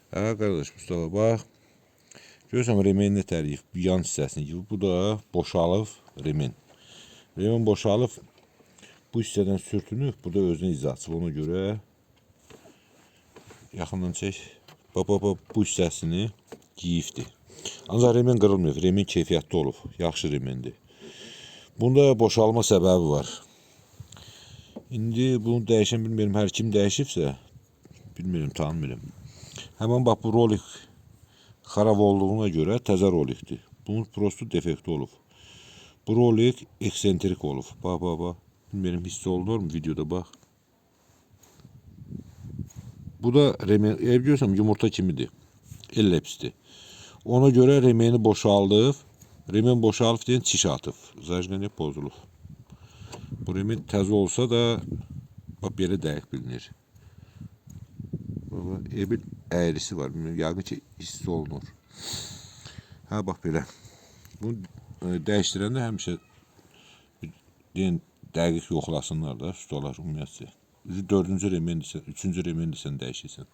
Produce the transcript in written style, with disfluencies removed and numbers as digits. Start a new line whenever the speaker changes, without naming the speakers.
Hə, qardaş Mustafa, bax. Görürsən remen nə təriyib, bu yan hissəsini yığıb. Bu da boşalıb remen. Remen boşalıb, bu hissədən sürtünüb, bu da özünə iz açıb. Ona görə yaxından çək. Bax, bax, bax, bu hissəsini geyibdir. Ancaq remen qırılmayıb, remen keyfiyyətli olub, yaxşı remendir. Bunda boşalma səbəbi var. İndi bunu dəyişən bilmirəm, hər kim dəyişibsə, bilmirəm, tanımıram. Həmin bax bu rolik xarab olduğuna görə təzə rolikdir. Bunun prosto defekti olub. Bu rolik eksentrik olub. Bax, bax, bax. Bilmirəm, hiss olunur mu videoda, bax. Bu da remen, ev görürsən yumurta kimidir. Ellipsdir. Ona görə remeni boşaldıb, remen boşalıb deyən çiş atıb. Zajqanya pozulub. Bu remen təzə olsa da bax belə dəqiq bilinir. Baba, evin əyrisi var. Bilmirəm, yəqin ki hiss olunur. Hə bax belə. Bunu dəyişdirəndə həmişə deyən dəqiq yoxlasınlar da ustalar ümumiyyətcə. Üzü dördüncü remendirsə, üçüncü remendirsən dəyişirsən.